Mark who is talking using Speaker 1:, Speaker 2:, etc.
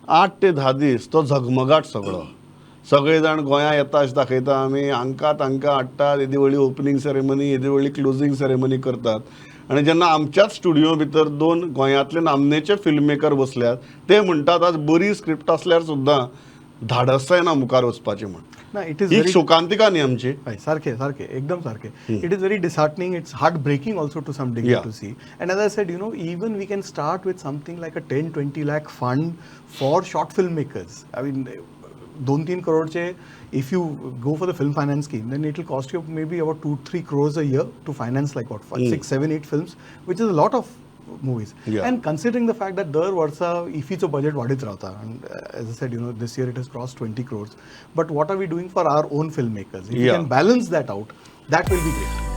Speaker 1: 8 ते 10 दीस तो झगमगाट सगळो, सगळे जाण गोंया येता अशें दाखयता आमी. हांकां तांकां हाडटात, येदी व्हडली ओपनींग सेरेमनी, येदी व्हडली क्लोजींग सेरेमनी करतात आनी जेन्ना आमच्याच स्टुडिओ भितर दोन गोंयांतले नामनेचे फिल्म मेकर बसल्यात, ते म्हणटात आज बरी स्क्रिप्ट आसल्यार सुद्दां धाडस जायना मुखार वचपाचें म्हण.
Speaker 2: ना, it is
Speaker 1: ही शोकांतिका न्ही आमची?
Speaker 2: हय, सारकें सारकें, एकदम सारकें. It is very disheartening, it's heart breaking also to some degree to see. And as I said, even we can start with something like a 10-20 lakh fund for short film makers. I mean, 2-3 करोडचे, if you go for the film finance scheme, then it will cost you maybe about 2-3 crores a year to finance like what, 6, 7, 8 films, which is a lot of movies. And considering the fact that दर वर्सा इफीचो budget वाडीत रावता, and as I said, this year it has crossed 20 crores, but what are we doing for our own film makers? If you can balance that out, that will be great.